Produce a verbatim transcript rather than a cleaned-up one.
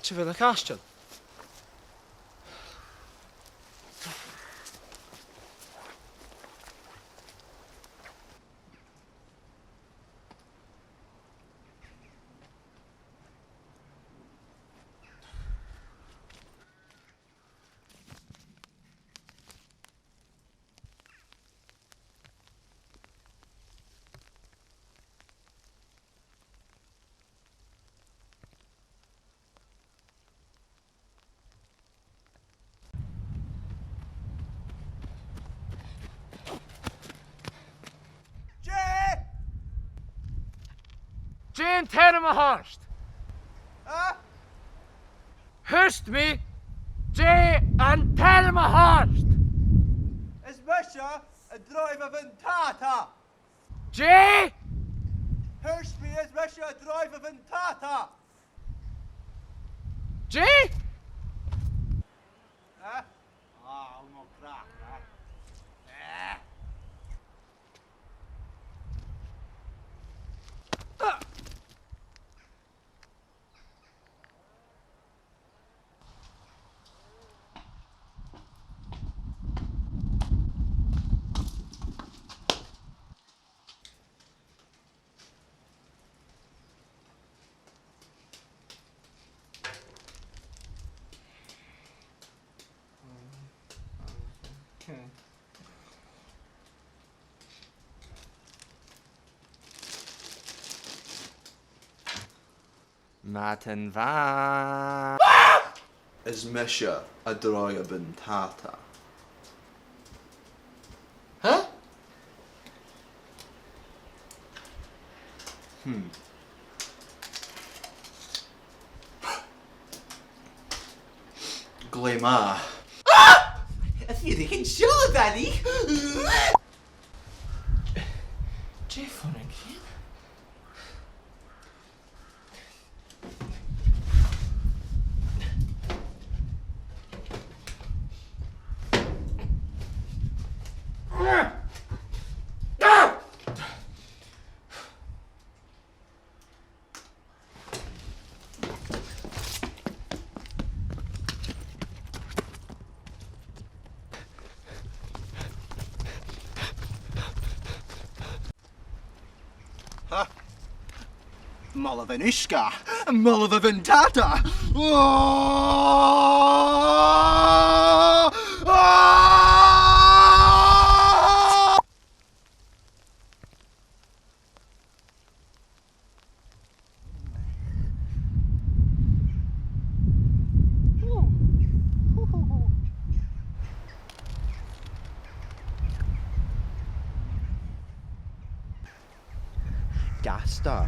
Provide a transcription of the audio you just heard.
Càit a bheil a' chaisteal? Dè? Dè an t-ainm a th' ort? Ha? Thuirt mi, dè an t-ainm a th' ort? Is mise an Dràibhean Tata. Dè? Thuirt mi, is mise an Dràibhean Tata. Dè? Eh? Ah, no crap, eh? Eh. Madainn mhath. Is mise an Dràibhean Tata. Huh? Hmm. Glè mhath. Ah! A bheil thu a' faicinn seo, a Bheilí? Dè am fuaim a th' ann? Ha! Moladh an uisge! Moladh an tata! Oh! Oh! Gasta.